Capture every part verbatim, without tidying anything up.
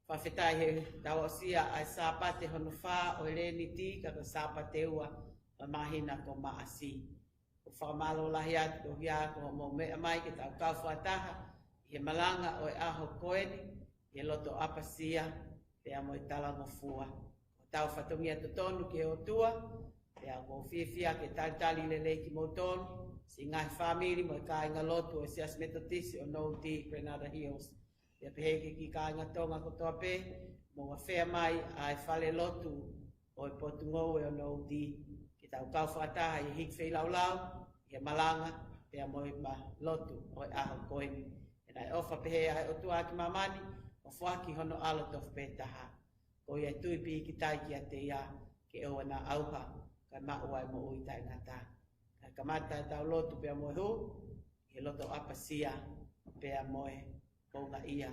Fakafetaʻi he tau aʻusia ʻa e Sāpate hono fā ʻo e Leniti, ka ko e Sāpate ua ʻo e māhina ko Maʻasi. ʻOku fakamālō lahi atu koeʻuhi ko hoʻomou meʻa mai ke tau kau fakataha ʻi he malanga ʻo e ʻaho ko eni, ʻi he loto ʻapasia pea mo e talangofua. Ko hotau fatongia totonu ki he ʻOtua, pea ʻoku ou fiefia ke talitali lelei kimoutolu, siʻi ngaahi fāmili mo e kāingalotu ʻo e Siasi Metotisi ʻo Noudi Granada Hills. Pea pehē ki he kāinga Tonga kotoa pē, mou afea mai ʻa e falelotu ʻo e Potungāue ʻo Noudi, ke tau kau fakataha ʻi he hiki feilaulau, ʻi he malanga, pea mo e ma lotu ʻo e ʻaho ko eni. He naʻe ʻofa pehē ʻa e ʻOtua ki māmani, ʻo foaki hono ʻAlo tofu pē taha. Ko ia ʻe tui pīkitai kiate ia, ke ʻoua naʻa ʻauha, kae maʻu ʻa e moʻui taʻengata. Kae kamata ʻetau lotu pea mo e hū, ʻi he loto ʻapasia, pea mo e houngaʻia.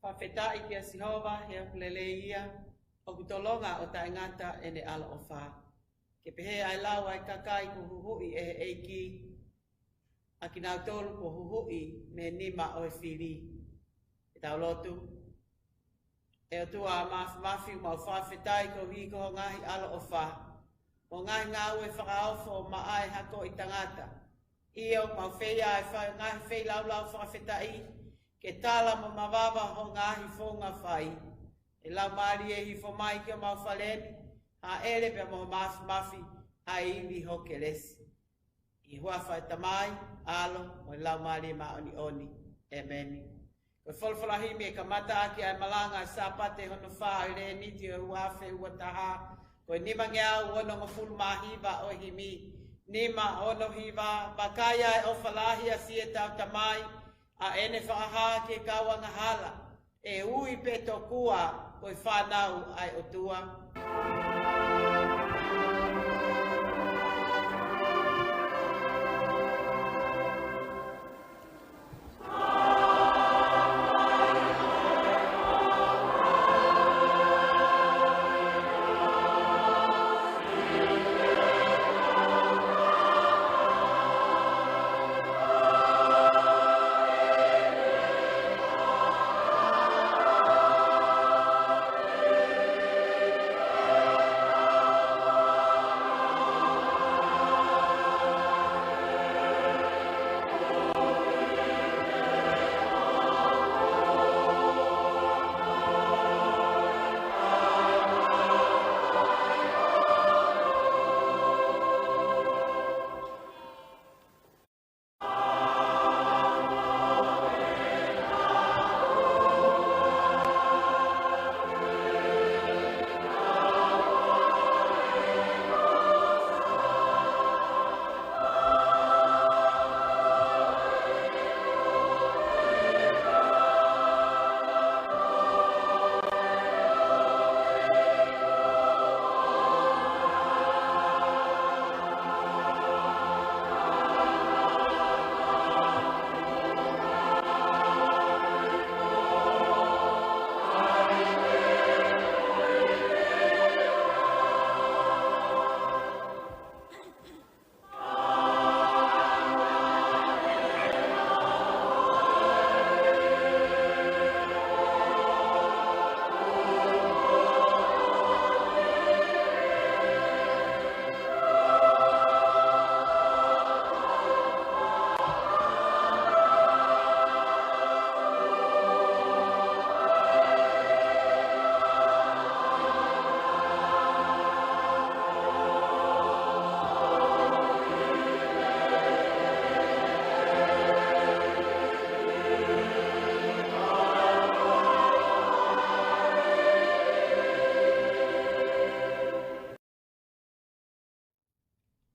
Fakafetaʻi kia Sihova, he ʻoku lelei ia, ʻoku tolonga ʻo taʻengata ʻene ʻaloʻofa. Ke pehē ʻa e lau ʻa e kakai kuo huhuʻi ʻe he ʻEiki, ʻa kinautolu kuo huhuʻi mei he nima ʻo e fili. Ke tau lotu. ʻE ʻOtua Māfimafi, ʻoku mau fakafetaʻi koeʻuhi ko hoʻo ngaahi ʻaloʻofa, mo e ngaahi ngāue fakaofo maʻa e hako ʻi tangata. ʻIo, ʻoku mau fai ʻa e fai ngaahi feilaulau fakafetaʻi, ke tala mo mavava ho ngaahi founga fai. ʻE Laumālie, hifo mai ki homau fale ni, hāʻele pea mo ho māfimafi ʻa e ivi ho kelesi. ʻI he huafa ʻo e Tamai, ʻAlo, mo e Laumālie Māʻoniʻoni. ʻEmeni. Ko e folofola himi ʻe kamata ʻaki ʻa e malanga ʻo e Sāpate hono fā ʻo e Lēniti ʻo e ua afe ua taha, ko e nimangeau onongofulu mā hiva ʻo e himi. Nima ono hiva. Vakai ʻa e ʻofa lahi ʻa siʻetau Tamai, ʻa ʻene fakahā ki he kau angahala, ʻe ui pē tokua ko e fānau ʻa e ʻOtua.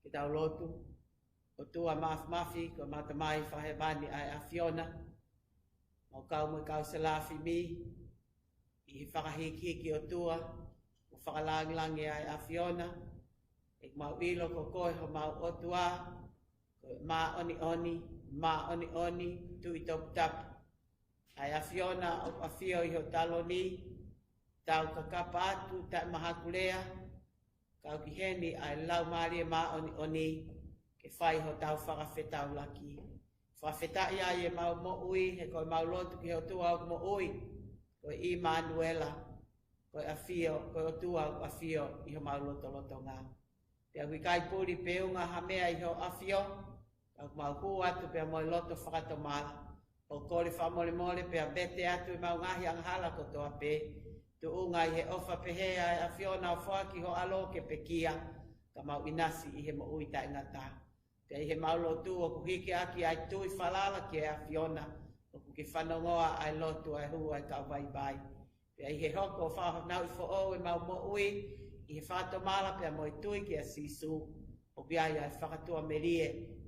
Ke tau lotu. ʻOtua Māfimafi, ko ʻemau Tamai Fakahēvani ʻa e ʻAfiona, mau kau mo e kau selafimi ʻi he fakahikihiki ʻOtua mo fakalāngilangi ʻa e ʻAfiona. ʻOku mau ʻilo ko koe homau ʻOtua, ko e māʻoniʻoni, māʻoniʻoni, tuʻi toputapu. ʻA e ʻAfiona ʻoku ʻafio ʻi ho taloni, tau kakapa atu taʻemahakulea, kau ki heni ʻa e Laumālie Māʻoniʻoni ke fai hotau fakafetaulaki. Fakafetaʻi ai ʻemau moʻui, he ko ʻemau lotu ki he ʻOtua ʻoku moʻui, ko ʻImanuela, ko e ʻAfio, ko e ʻOtua ʻoku ʻafio ʻi homau lotolotonga. Pea ʻoku ʻikai puli pe unga ha meʻa ʻi ho ʻAfio, ka ʻoku mau hū atu pea mo e loto fakatomala ʻo kole fakamolemole pea vete atu ʻemau ngaahi angahala kotoa pē, tuʻunga ʻi he ʻofa pehē ʻa e ʻAfiona ʻo foaki ho ʻAlo ke pekia, ka mau ʻinasi ʻi he moʻui taʻengata. Pea ʻi heʻemau lotu ʻoku hiki ʻaki ʻa e tui falala ki he ʻAfiona, ʻoku ke fanongoa ʻa e lotu ʻa e hū ʻa e kau vaivai. Pea ʻi he hoko ʻo fakafanauʻi foʻou ʻemau moʻui ʻi he fakatomala pea mo e tui kia Sīsū, ʻoku ʻi ai ʻa e fakatuʻamelie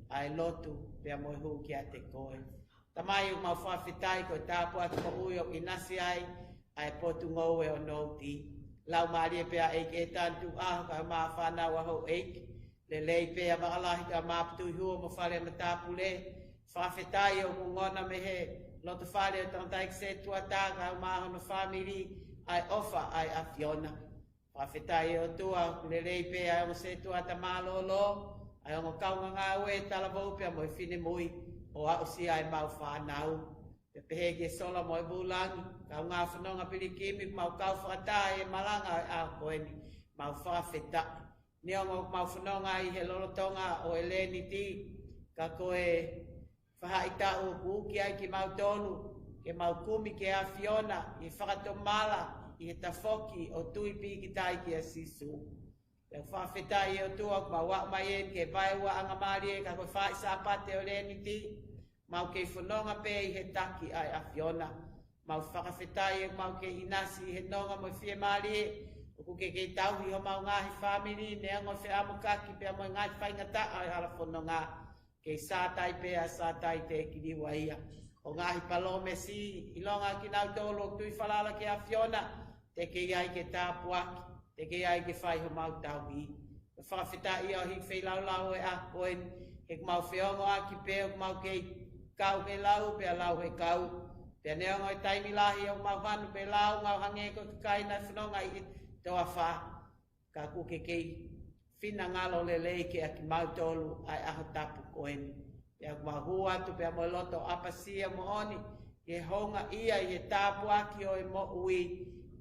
ʻa e lotu pea mo e hū kiate koe. Tamai, ʻoku mau fakafetaʻi ko e tāpuaki moʻui ʻoku ʻinasi ai ʻa e potungāue ʻo Nouti. Laumālie pē ʻa e ʻEiki ʻe tantu ʻaho kae ʻumaʻā fānau ʻa houʻeiki. Lelei pē ʻa Makalahi kae ʻumaʻā Putuihua mo Fale Matāpule. Fakafetaʻi ʻoku ngona mei he loto fale ʻo e tangataʻeiki setuata kae ʻumaʻā hono fāmili ʻa e ʻofa ʻa e ʻAfiona. Fakafetaʻi ʻOtua ʻoku lelei pē ʻa e ongo setuata mālōlō, ʻa e ongo kaungāngāue talavou pea mo e finemui ʻo aʻusia ʻemau fānau. Pea pehē ki he sola mo e vūlangi, kaungā fononga pilikimi, mau kau fakataha ʻi he malanga ʻo e ʻaho ko eni, mau fakafetaʻi. Neongo ʻoku mau fononga ʻi he lolotonga ʻo e Lēniti, ka ko e faʻahitaʻu ʻoku uki ai kimautolu, ke mau kumi ki he ʻAfiona ʻi he fakatomala, ʻi he tafoki ʻo tui pīkitai kia Sīsū. Pea fakafetaʻi ʻe ʻOtua ʻoku mau aʻu mai eni ki he vaeuaʻanga mālie ka ko e faaʻi Sāpate ʻo Leniti, mau kei fononga pē ʻi he taki ʻa e ʻAfiona. Mau fakafetaʻi ʻoku mau kei ʻinasi ʻi he nonga mo e fiemālie, ʻoku ke kei tauhi homau ngaahi fāmili, neongo e feʻamokaki pea mo e ngaahi faingataʻa ʻo e hala fononga. Kei sātai pē ʻa Sātai, te ke liliu ia. Hoʻo ngaahi palōmesi, ʻilonga kinautolu ʻoku tui falala ki he ʻAfiona, te ke ʻi ai ke tāpuaki, te ke ʻi ai ke fai homau tauhi. Fakafetaʻi ʻi he feilaulau ʻo e ʻaho ko eni, he ʻoku mau feongoʻaki pē ʻoku mau kei kau he lau pea lau he kau. Pea neongo e taimi lahi ʻoku mau hanu pē lau, mau hangē ko e kakai naʻe fononga ʻi he toafa. Ka ʻoku ke kei finangalo lelei kiate kimautolu ʻa e ʻaho tapu ko eni. Pea ʻoku mau hū atu pea mo e loto ʻapasia moʻoni ki he houngaʻia ʻi he tāpuaki ʻo e moʻui,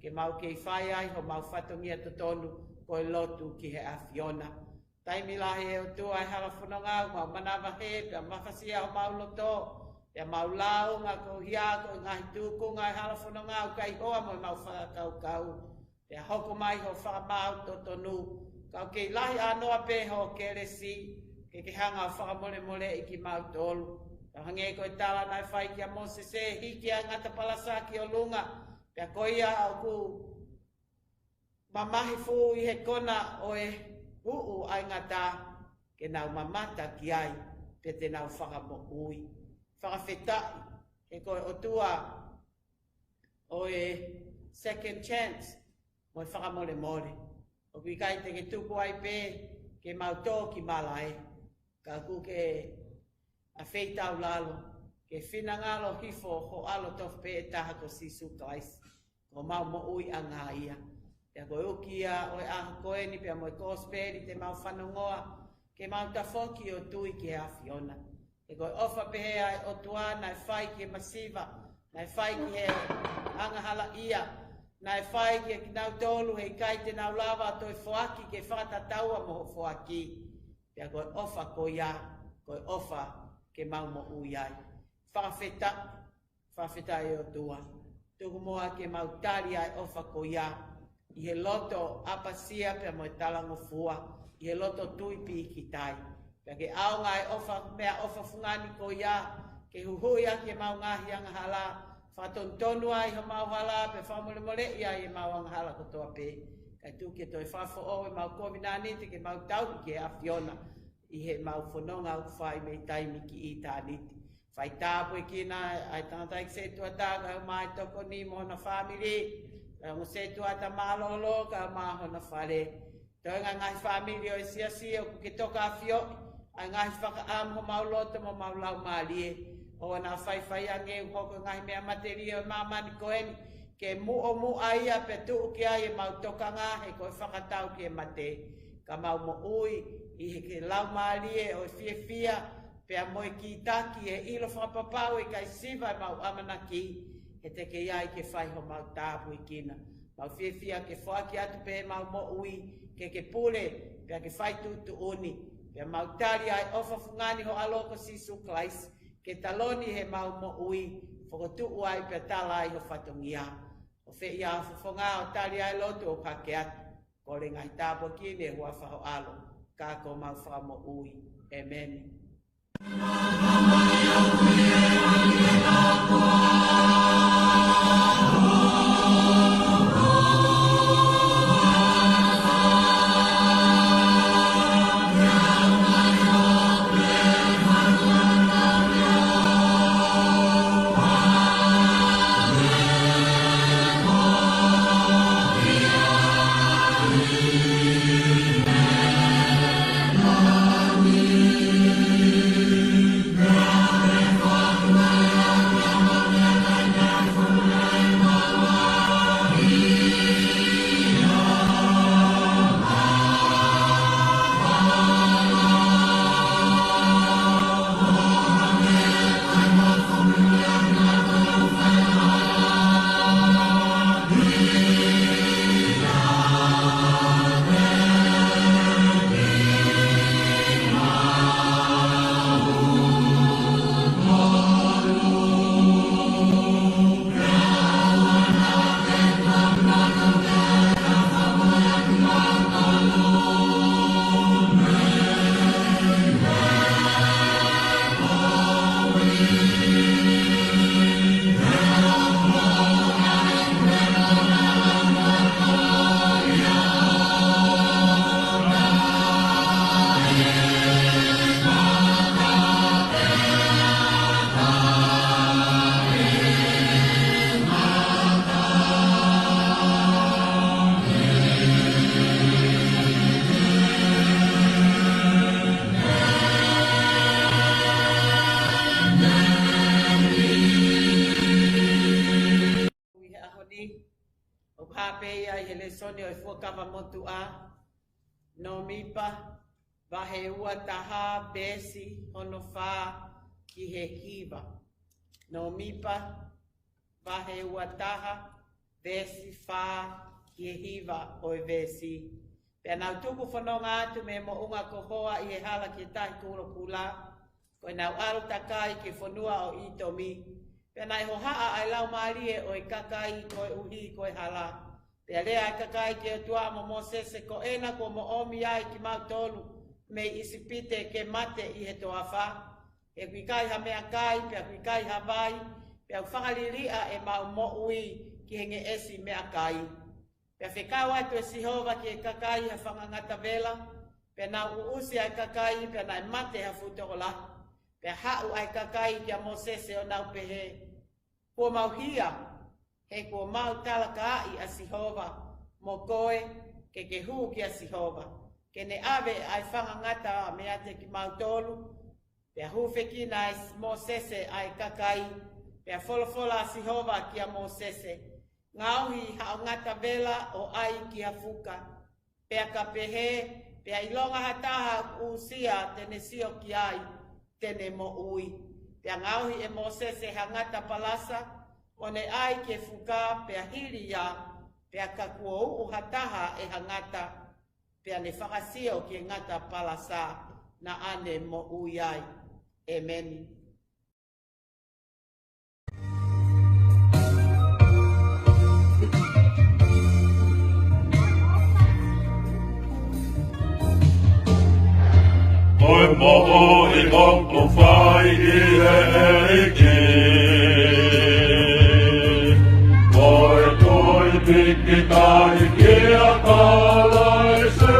ke mau kei fai ai homau fatongia totonu, ko e lotu ki he ʻAfiona. Taimi lahi ʻe ʻOtua ʻi he hala fononga ʻoku mau manavahē pea mafasia homau loto, pea mau lāunga koeʻuhi ko e ngaahi tūkunga ʻi he hala fononga ʻoku ʻikai hoa mo ʻemau fakakaukau. Pea hoko mai hoʻo fakamaau totonu, ka ʻoku kei lahi ʻānoa pē hoʻo kelesi, ke ke hanga ʻo fakamolemoleʻi kimautolu. Pea hangē ko e tala naʻe fai kia Mōsese, hiki ʻa e ngata palasa ki ʻolunga, pea ko ia ʻoku mamahi fuʻu ʻi he kona ʻo e huʻu ʻa e ngata, ke nau mamata ki ai, pea te nau fakamoʻui. Fakafetaʻi, he ko e ʻOtua ʻo e second chance, mo e fakamolemole. ʻOku ʻikai te ke tuku ai pē ke mau tō ki malaʻe, ka ʻoku ke ʻafeitaulalo, ke finangalo hifo ho ʻAlo tofu pē ʻe taha ko Sīsū Kalaisi, ko homau moʻuiʻanga ia. Pea ko e uki ia ʻo e ʻaho ko eni pea mo e kosipeli te mau fanongoa, ke mau tafoki ʻo tui ki he ʻAfiona. He ko e ʻofa pehē ʻa e ʻOtua naʻe fai ki he masiva, naʻe fai ki he angahalaʻia, naʻe fai kiate kinautolu he ʻikai te nau lava ʻo toe foaki ke fakatataua mo hoʻo foaki. Pea ko e ʻofa ko ia, ko e ʻofa ke mau moʻui ai. Fakafetaʻi, fakafetaʻi ʻOtua. Tuku muʻa ke mau tali ʻa e ʻofa ko ia ʻi he loto ʻapasia pea mo e talangofua, ʻi he loto tui pīkitai. Pea ke ʻaonga ʻa e ʻofa, meʻaʻofa fungani ko ia, ke huhuʻi ʻaki ʻemau ngaahi angahala, fakatonutonu ai homau hala, pea fakamolemoleʻi ai ʻemau angahala kotoa pē. Kae tuku ke toe fakafoʻou ʻemau kovinānite ke mau tauhi ki he ʻAfiona ʻi heʻemau fononga ʻoku fai mei taimi ki ʻitāniti. Fai tāpuekina ʻa e tangataʻeiki setuata, kae ʻumaʻā e tokoni mo hona fāmili, kae ʻumaʻā e setuata mālōlō, kae ʻumaʻā hona fale. Toenga e ngaahi fāmili ʻo e siasi ʻoku ke toka ʻafioʻi ʻa e ngaahi fakaʻamu homau loto mo homau laumālie. ʻOua naʻa faifai ange ʻoku hoko e ngaahi meʻa matelie ʻo e māmani ko eni, ke muʻomuʻa ia pea tuʻu ki ai ʻemau tokanga, he ko e fakatau ki he mate. Ka mau moʻui ʻi he ke laumālie ʻo e fiefia, pea mo e kītaki, ʻi he ʻilo fakapapau ʻe ʻikai siva ʻemau ʻamanaki, he te ke ʻi ai ke fai homau tāpuekina. Mau fiefia ke foaki atu pē ʻemau moʻui ke ke pule, pea ke fai tuʻutuʻuni, pea mau tali ʻa e ʻofa fungani ho ʻAlo ko Sīsū Kalaisi, ke taloni heʻemau moʻui, fokotuʻu ai pea tala ai ho fatongia. ʻOfeʻi ʻa e fofonga ʻo tali ʻa e lotu ʻoku hake atu. Kole ngaahi tāpuaki ni ʻi he huafa ho ʻAlo, ka ko homau Fakamoʻui. ʻĒmeni. ʻOku hā pē ia ʻi he lēsoni ʻo e Fuakava Motuʻa, Nōmipa, vahe ua taha, veesi hono fā ki he hiva. Nōmipa, vahe ua taha, veesi fā ki he hiva ʻo e veesi. Pea nau tuku fononga atu mei he moʻunga ko Hoa ʻi he hala ki he Tahi Kulokula, ko ʻenau ʻalu takai ki he fonua ʻo ʻItomi. Pea naʻe hohaʻa ʻa e laumālie ʻo e kakai koeʻuhi ko e hala. Pea lea ʻa e kakai ki he ʻOtua mo Mōsese, Ko ena kuo mo ʻomi ai kimautolu mei ʻIsipite ke mate ʻi he toafa. He ʻoku ʻikai ha meʻakai, pea ʻoku ʻikai ha vai, pea ʻoku fakaliliʻa ʻemau moʻui ki he ngeʻesi meʻakai. Pea fekau atu ʻe Sihova ki he kakai ha fanga ngata vela, pea nau uʻusi ʻa e kakai, pea naʻe mate ha fuʻu tokolahi. Pea haʻu ʻa e kakai kia Mōsese ʻo nau pehē, Kuo mau hia, he kuo mau talakaaʻi ʻa Sihova, mo koe, ke ke hū kia Sihova, ke ne ʻave ʻa e fanga ngata meiate kimautolu. Pea hūfekina ʻe Mōsese ʻa e kakai, pea folofola ʻa Sihova kia Mōsese, Ngaohi haʻo ngata vela ʻo ʻai ki ha fuka. Pea ka pehē, pea ʻilonga ha taha ʻoku uʻusia te ne sio ki ai, te ne moʻui. Pea ngaohi ʻe Mōsese ha ngata palasa, ʻo ne ʻai ki he fuka, pea hili ia, pea ka kuo uʻu ha taha ʻe ha ngata, pea ne fakasio ki he ngata palasa, naʻa ne moʻui ai. ʻEmeni. Ko e moʻui ʻoku fai ʻi he ʻEiki. Ko e tui pīkitai kia Kalaisi.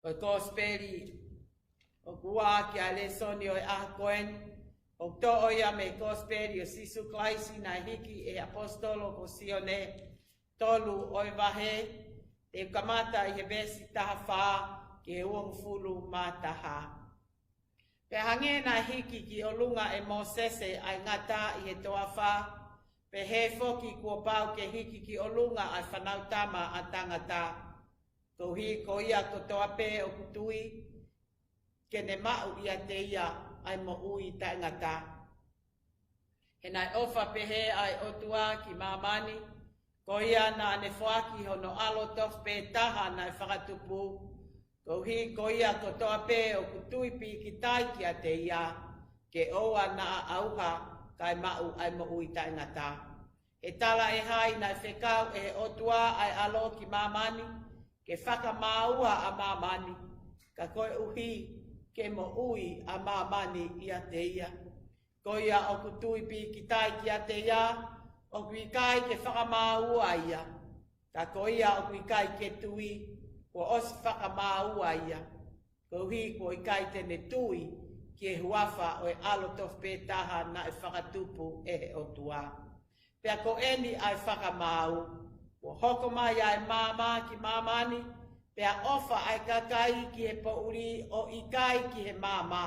ʻo e Kosipeli ʻoku ua ki he lēsoni ʻo e ʻaho ko eni, ʻoku toʻo ia mei he Kosipeli ʻo Sīsū Kalaisi naʻe hiki ʻe he ʻAposetolo ko Sione, tolu ʻo e vahe, te u kamata ʻi he veesi taha fā ki he uofulu mā taha. Pea hangē naʻe hiki ki ʻolunga ʻe Mōsese ʻa e ngata ʻi he toafa, pehē foki kuo pau ke hiki ki ʻolunga ʻa e Fanautama ʻa Tangata. Koeʻuhi ko ia kotoa pē ʻoku tui, ke ne maʻu ʻiate ia ʻa e moʻui taʻengata. He naʻe ʻofa pehē ʻa e ʻOtua ki māmani, ko ia naʻa ne foaki hono ʻAlo tofu pē taha naʻe fakatupu, koeʻuhi ko ia kotoa pē ʻoku tui pīkitai kiate ia, ke ʻoua naʻa ʻauha, kae maʻu ʻa e moʻui taʻengata. He talaʻehai naʻe fekau ʻe he ʻOtua ʻa e ʻAlo ki māmani, ke fakamāua ʻa māmani, ka koeʻuhi ke moʻui ʻa māmani ʻiate ia. Ko ia ʻoku tui pīkitai kiate ia, ʻoku ʻikai ke fakamāua ia. Ka ko ia ʻoku ʻikai ke tui, kuo ʻosi fakamāua ia, koeʻuhi kuo ʻikai te ne tui ki he huafa ʻo e ʻAlo tofu pē taha naʻe fakatupu ʻe he ʻOtua. Pea ko eni ʻa e fakamaau, kuo hoko mai ʻa e maama ki māmani, pea ʻofa ʻa e kakai ki he poʻuli ʻo ʻikai ki he maama.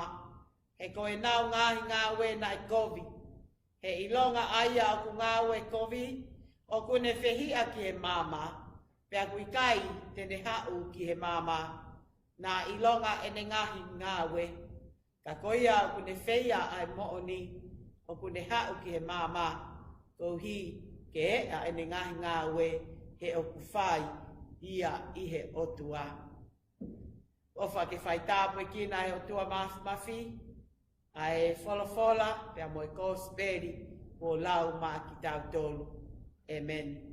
He ko ʻenau ngaahi ngāue naʻe kovi. He ʻilonga ʻa ia ʻoku ngāue kovi, ʻoku ne fehiʻa ki he maama, pea ʻoku ʻikai te ne haʻu ki he maama, naʻa ʻilonga ʻene ngaahi ngāue. Ka ko ia ʻoku ne feia ʻa e moʻoni, ʻoku ne haʻu ki he maama, koeʻuhi ke ʻeʻa ʻene ngaahi ngāue, he ʻoku fai ia ʻi he ʻOtua. ʻOfa ke faitāpuekina ʻe he ʻOtua Māfimafi ʻa e folofola pea mo e Kosipeli kuo lau maʻa kitautolu. ʻEmeni.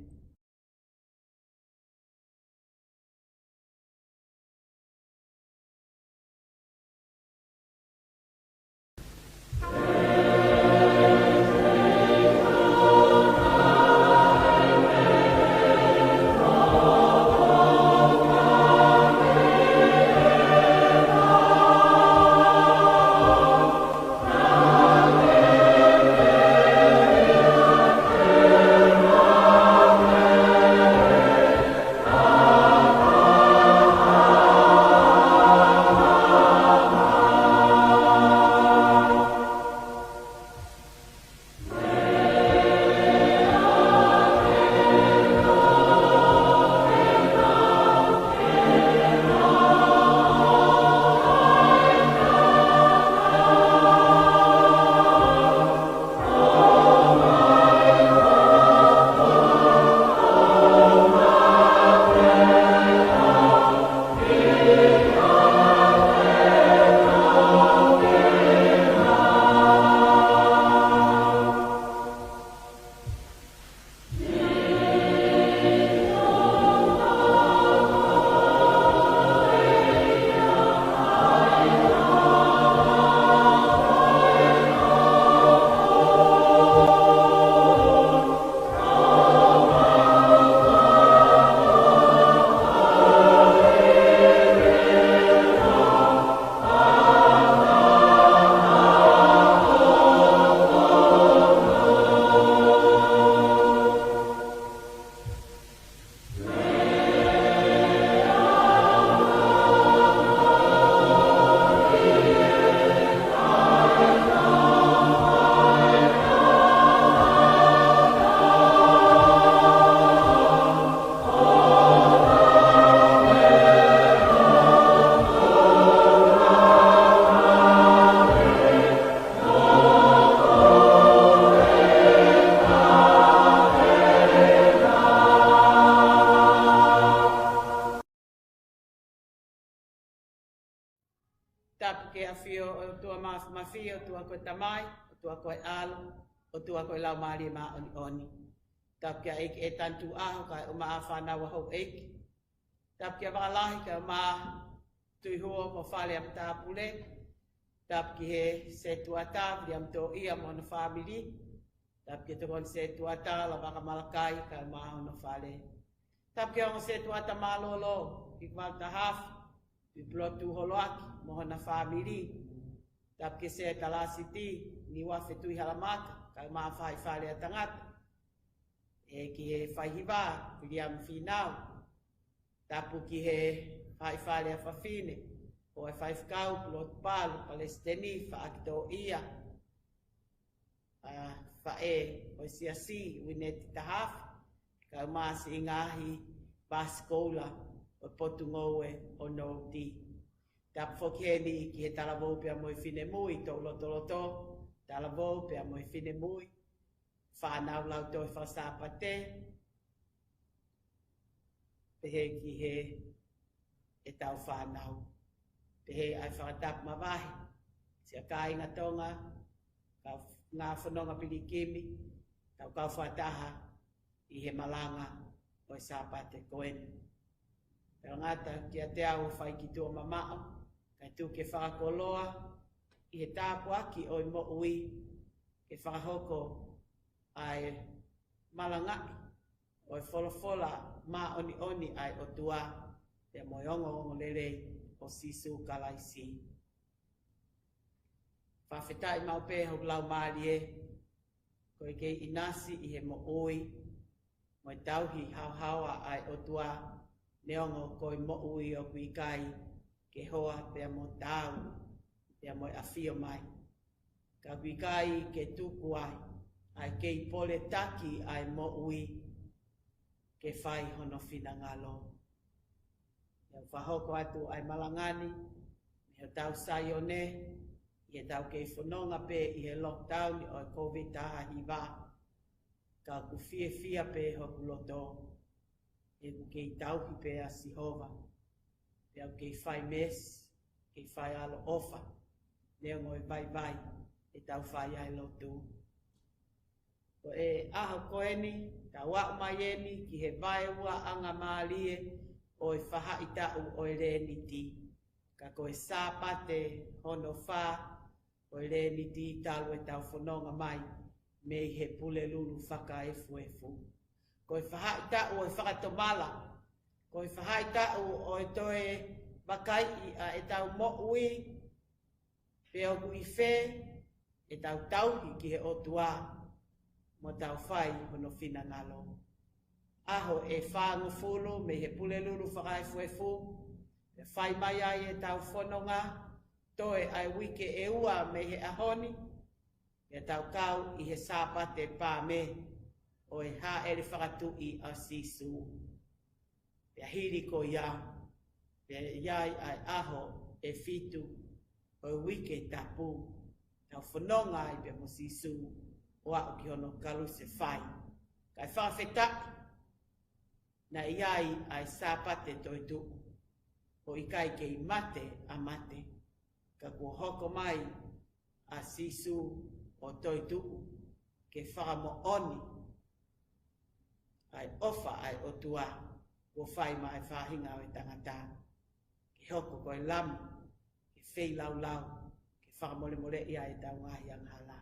Tapu ki he ʻafio ʻo e ʻOtua Māfimafi, ʻOtua ko e Tamai, ʻOtua ko e ʻAlo, ʻOtua ko e Laumālie Māʻoniʻoni. Tapu ki he ʻEiki ʻe Tangituʻaho kae ʻumaʻā fānau ʻa houʻeiki. Tapu ki he Vakalahi kae ʻumaʻā Tuʻihuo mo Fale ʻa Matāpule. Tapu ki he Setuata, Viliami Toʻia mo hono fāmili. Tapu ki he Tokoni Setuata, Lavaka Malakai kae ʻumaʻā hono fale. Tapu ki he ongo Setuata mālōlō, ki Valtahafu, Tuʻipulotu Holoaki mo hona fāmili. Tapu ki he sea Talāsiti, Niuafe Tuʻihalamaka, kae ʻumaʻā Faifale ʻa Tangata. ʻE ki he Faihiva, Viliami Fīnau. Tapu ki he Faifale ʻa Fafine, ko e Faifekau Pulotu Palu, Palesiteni Faʻakitoʻia. ʻA, faʻē ʻo e siasi, Uineti Tahafe, kae ʻumaʻā siʻi ngaahi pasikoula ʻo e Potungāue ʻo Nouti. Tapu foki heni ki he talavou pea mo e finemui, Toʻulotoloto, talavou pea mo e finemui, fānau lautohi faka-Sāpate, pehē ki he ʻetau fānau. Pehē ai fakatapu mavahe, siʻa kāinga Tonga, kau ngā fononga pilikimi, tau kau fakataha ʻi he malanga ʻo e Sāpate ko eni. Talangata kiate au ʻo fai ki tuʻa mamaʻo, kae tuku ke fakakoloa ʻi he tāpuaki ʻo e moʻui, ke fakahoko ʻa e malangaʻi ʻo e folofola māʻoniʻoni ʻa e ʻOtua, pea mo e ongoongolelei ʻo Sīsū Kalaisi. Fakafetaʻi maʻu pē hoku laumālie, ko e kei ʻinasi ʻi he moʻui mo e tauhi haohaoa ʻa e ʻOtua, neongo ko e moʻui ʻoku ʻikai ke hoa pea mo taau, pea mo e ʻafio mai. Ka ʻoku ʻikai ke tuku ai ʻa e kei poletaki ʻa e moʻui ke fai hono finangalo. ʻE fakahoko atu ʻa e malanga ni mei hotau Saione, ʻi heʻetau kei fononga pē ʻi he lockdown ʻo e Kōviti taha hiva. Ka ʻoku fiefia pē hoku loto, he ʻoku kei tauhi pē ʻa Sihova, pea ʻoku kei fai meesi, kei fai ʻaloʻofa, neongo e vaivai ʻetau fai ʻa e lotu. Ko e ʻaho ko eni, tau aʻu mai eni ki he vaeuaʻanga mālie ʻo e fahaʻitaʻu ʻo e Leniti. Ka ko e Sāpate hono fā ʻo e Leniti talu ʻetau fononga mai mei he Pulelulu Fakaefuefu. Ko e fahaʻitaʻu ʻo e fakatomala, ko e fahaʻitaʻu ʻo e toe vakaiʻi ʻa ʻetau moʻui, pe ʻoku ʻi fē ʻetau tauhi ki he ʻOtua mo tau fai hono finangalo. ʻAho ʻe fāngofulu mei he Pulelulu Fakaefuefu, pea fai mai ai ʻetau fononga, toe ʻa e uike ʻe ua mei he ʻaho ni, pea tau kau ʻi he Sāpate Paame ʻo e hāʻele fakatuʻi ʻa Sīsū. Pea hili ko ia, pea ʻi ai ʻa e ʻaho ʻe fitu ʻo e uike tapu, tau fononga ai pea mo Sīsū ʻo aʻu ki hono kalusefai. Kae fakafetaʻi, naʻe ʻi ai ʻa e Sāpate toetuʻu, ʻo ʻikai kei mate ʻa mate, ka kuo hoko mai ʻa Sīsū ʻo toetuʻu ke fakamoʻoni ʻa e ʻofa ʻa e ʻOtua kuo fai maʻa e faʻahinga ʻo e tangata, ke hoko ko e Lami ke feilaulau, ke fakamolemoleʻi ʻa ʻetau ngaahi angahala.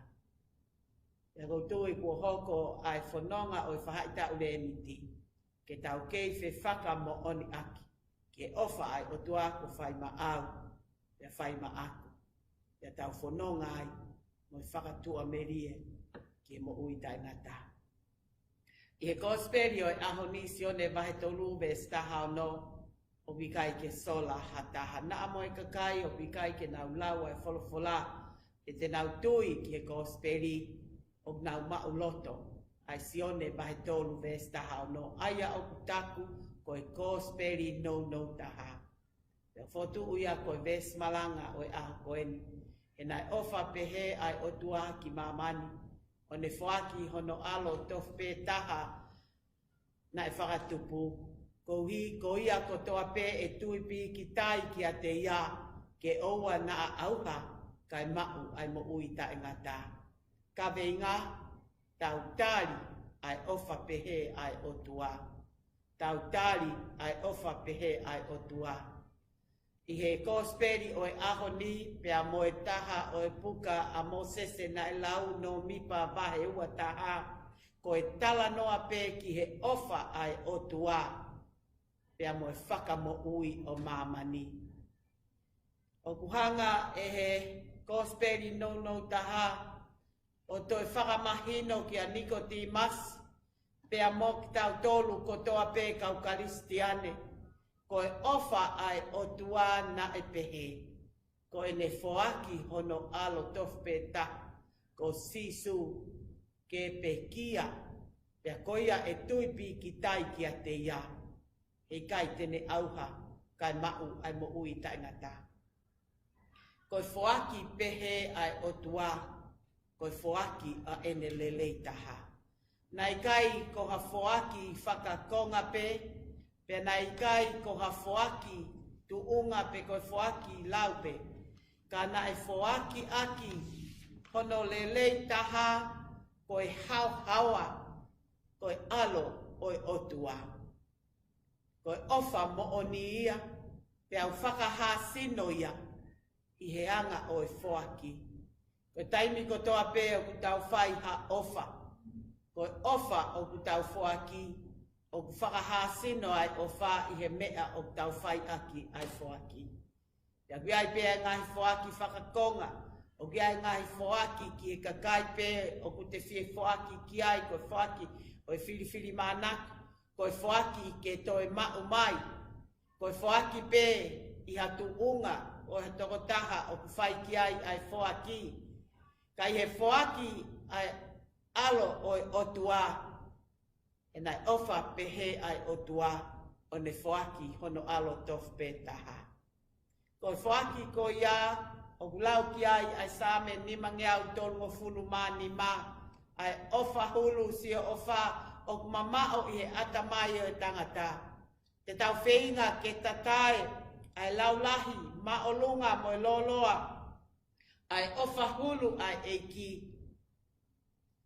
Pea ʻoku ou tui kuo hoko ʻa e fononga ʻo e fahaʻitaʻu Leniti, ke tau kei fefakamoʻoniʻaki ki he ʻofa ʻa e ʻOtua kuo fai maʻau, pea fai maʻaku, pea tau fononga ai mo e fakatuʻamelie ki he moʻui taʻengata. ʻI he Kosipeli ʻo e ʻaho ni, Sione vahe tolu veesi taha ono, ʻoku ʻikai ke sola ha taha. Naʻa mo e kakai ʻoku ʻikai ke nau lau ʻa e folofola, he te nau tui ki he Kosipeli, ʻoku nau maʻuloto. ʻA e Sione vahe tolu veesi taha ono, ʻa ia ʻoku taku ko e Kosipeli nounou taha. Pea fokotuʻu ia ko e veesi malanga ʻo e ʻaho ko eni. He naʻe ʻofa pehē ʻa e ʻOtua ki māmani, ʻo ne foaki hono ʻAlo tofu pē taha naʻe fakatupu, koeʻuhi ko ia kotoa pē ʻe tui pīkitai kiate ia, ke ʻoua naʻa ʻauha, kae maʻu ʻa e moʻui taʻengata. Kaveinga: Tau tali ʻa e ʻofa pehē ʻa e ʻOtua. Tau tali ʻa e ʻofa pehē ʻa e ʻOtua. ʻI he Kosipeli ʻo e ʻaho ni, pea mo e taha ʻo e puka ʻa Mōsese naʻe lau, Nōmipa vahe ua taha, ko e talanoa pē ki he ʻofa ʻa e ʻOtua pea mo e fakamoʻui ʻo māmani. ʻOku hanga ʻe he Kosipeli nounou taha ʻo toe fakamahino kia Nikotīmasi, pea mo kitautolu kotoa pē kau Kalisitiane, ko e ʻofa ʻa e ʻOtua naʻe pehē, ko ʻene foaki hono ʻAlo tofu pē taha, ko Sīsū, ke pekia, pea ko ia ʻe tui pīkitai kiate ia, heʻikai te ne ʻauha, kae maʻu ʻa e moʻui taʻengata. Ko e foaki pehē ʻa e ʻOtua, ko e foaki ʻa ʻene lelei taha. Naʻe ʻikai ko ha foaki fakakonga pē, pea naʻe ʻikai ko ha foaki tuʻunga pe ko e foaki lau pē. Ka naʻe foaki ʻaki hono lelei taha, ko e haohaoa, ko e ʻAlo ʻo e ʻOtua. Ko e ʻofa moʻoni ia, pea ʻoku fakahāsino ia ʻi he anga ʻo e foaki. Ko e taimi kotoa pē ʻoku tau fai ha ʻofa, ko e ʻofa ʻoku tau foaki, ʻoku fakahāsino ʻa e ʻofa ʻi he meʻa ʻoku tau fai ʻaki ʻa e foaki. Pea ʻoku ʻi ai pē ʻa e ngaahi foaki fakakonga, ʻoku ʻi ai e ngaahi foaki ki he kakai pē ʻoku te fie foaki ki ai, ko e foaki ʻo e filifilimānako, ko e foaki ke toe maʻu mai, ko e foaki pē ʻi ha tuʻunga ʻo ha tokotaha ʻoku fai ki ai ʻa e foaki. Ka ʻi he foaki ʻa e ʻAlo ʻo e ʻOtua, he naʻe ʻofa pehē ʻa e ʻOtua ʻo ne foaki hono ʻAlo tofu pē taha. Ko e foaki ko ia ʻoku lau ki ai ʻa e Saame nimangeau tolungofulu mā nima, ʻa e ʻofa hulu, sio ʻofa ʻoku mamaʻo ʻi he ʻatamai ʻo e tangata. Te tau feinga ke tatae ʻa e laulahi, māʻolunga mo e lōloa ʻa e ʻofa hulu ʻa e ʻEiki.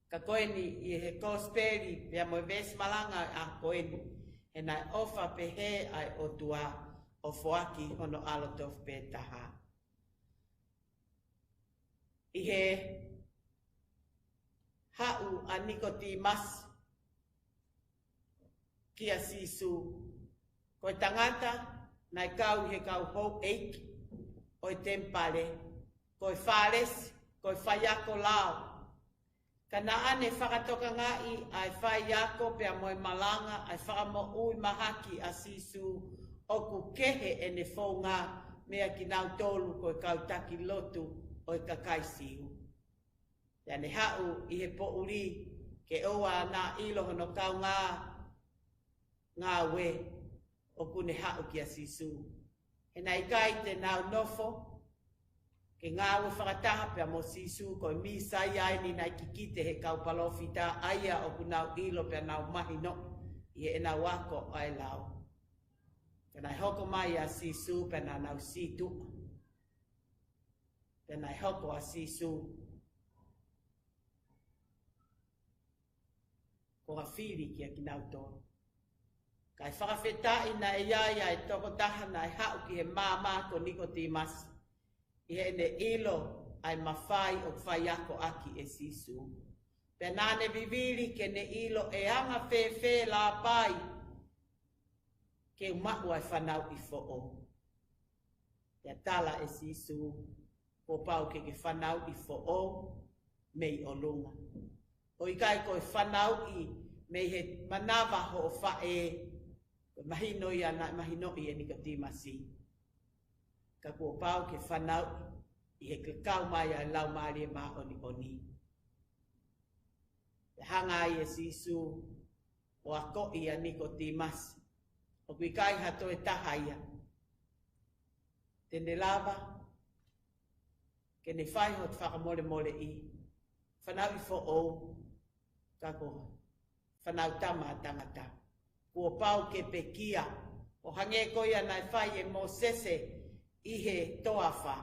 Ka ko eni ʻi he Kosipeli, pea mo e veesi malanga ʻa ko eni, he naʻe ʻofa pehē ʻa e ʻOtua ʻo foaki hono ʻAlo tofu pē taha. ʻI he haʻu ʻa Nikotīmasi kia Sīsū, ko e tangata naʻe kau ʻi he kau houʻeiki ʻo e temipale, ko e Fālesi, ko e faiako lao. Ka naʻa ne fakatokangaʻi ʻa e faiako pea mo e malanga ʻa e fakamoʻui mahaki ʻa Sīsū, ʻoku kehe ʻene founga meia kinautolu ko e kau taki lotu ʻo e kakai Siu. Pea ne haʻu ʻi he poʻuli ke ʻoua naʻa ʻilo hono kaungā ngāue ʻoku ne haʻu kia Sīsū. He naʻe ʻikai te nau nofo ke ngāue fakataha pea mo Sīsū, ko e Mīsaia eni naʻe kikite he kau palōfita, ʻa ia ʻoku nau ʻilo pea nau mahino ʻi heʻenau ako ʻa e lao. Pea naʻe hoko mai ʻa Sīsū pea naʻa nau sītuʻa. Pea naʻe hoko ʻa Sīsū ko ha fili kia kinautolu. Kae fakafetaʻi naʻe ʻi ai ʻa e tokotaha naʻe haʻu ki he maama, ko Nikotīmasi, ʻi heʻene ʻilo ʻa e mafai ʻoku faiako ʻaki ʻe Sīsū. Pea naʻa ne vivili ke ne ʻilo ʻe anga fēfē, Lāpai, ke u maʻu ʻa e fanauʻi foʻou. Pea tala ʻe Sīsū, kuo pau ke ke fanauʻi foʻou mei ʻolunga. ʻOku ʻikai ko e fanauʻi mei he manava hoʻo faʻē, ko e mahino ia naʻe mahinoʻi ʻe Nikotīmasi. Ka kuo pau ke fanauʻi ʻi he kau mai ʻa e Laumālie Māʻoniʻoni. Pea hanga ai ʻe Sīsū ʻo akoʻi ʻa Nikotīmasi, ʻoku ʻikai ha toe taha ia te ne lava ke ne fai hoto fakamolemoleʻi, fanauʻi foʻou, ka ko e Fānautama ʻa Tangata. Kuo pau ke pekia, ʻo hangē ko ia naʻe fai ʻe Mōsese ʻi he toafa.